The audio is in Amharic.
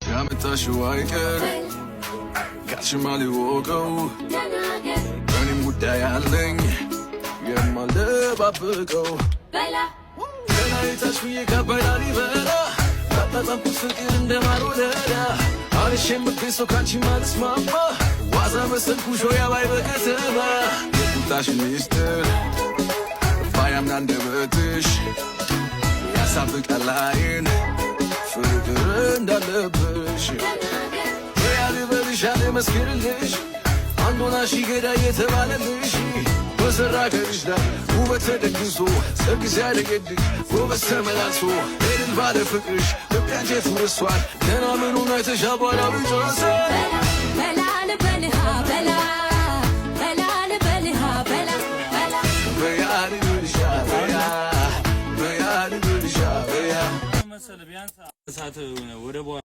ካመጣሽው አይቀር ካልሽማ ልወቀው፣ እኔም ጉዳይ አለኝ የማልደባብቀው። ከላይ ታች ብዬ ካባይ ላሊበላ ካጣጣምኩት ፍቅር እንደ ማር ወለላ፣ አልሼም ብገኝ ሰው ካንቺ ማልስማማ፣ ዋዛ መሰልኩሽ ሆያ ባይ በከተማ። የቁጣሽ ሚስጥር ባያምን አንደበትሽ ያሳብቃል ዓይን ፍቅር እንዳለብሽ። በያ ልበልሽ አልመስክርልሽ፣ አንዱና ሺ ገዳይ የተባለልሽ፣ በሰራ ገርሽ ላይ ውበት ተደግሶ፣ ሰርግ ሲያደገድግ ጎበዝ ተመላልሶ፣ እልል ባለ ፍቅርሽ ልቤ አንጀቱ ርሷል። ገና ምኑን አይተሽ አቧራ ብጮሰ። በላ ልበልሃ በላ፣ በላ ልበልሃ በላ በላ። በያ ልበልሻ በያ፣ በያ ልበልሻ በያ። መሰለህ ቢያንስ ሰዓት ወደ በኋላ።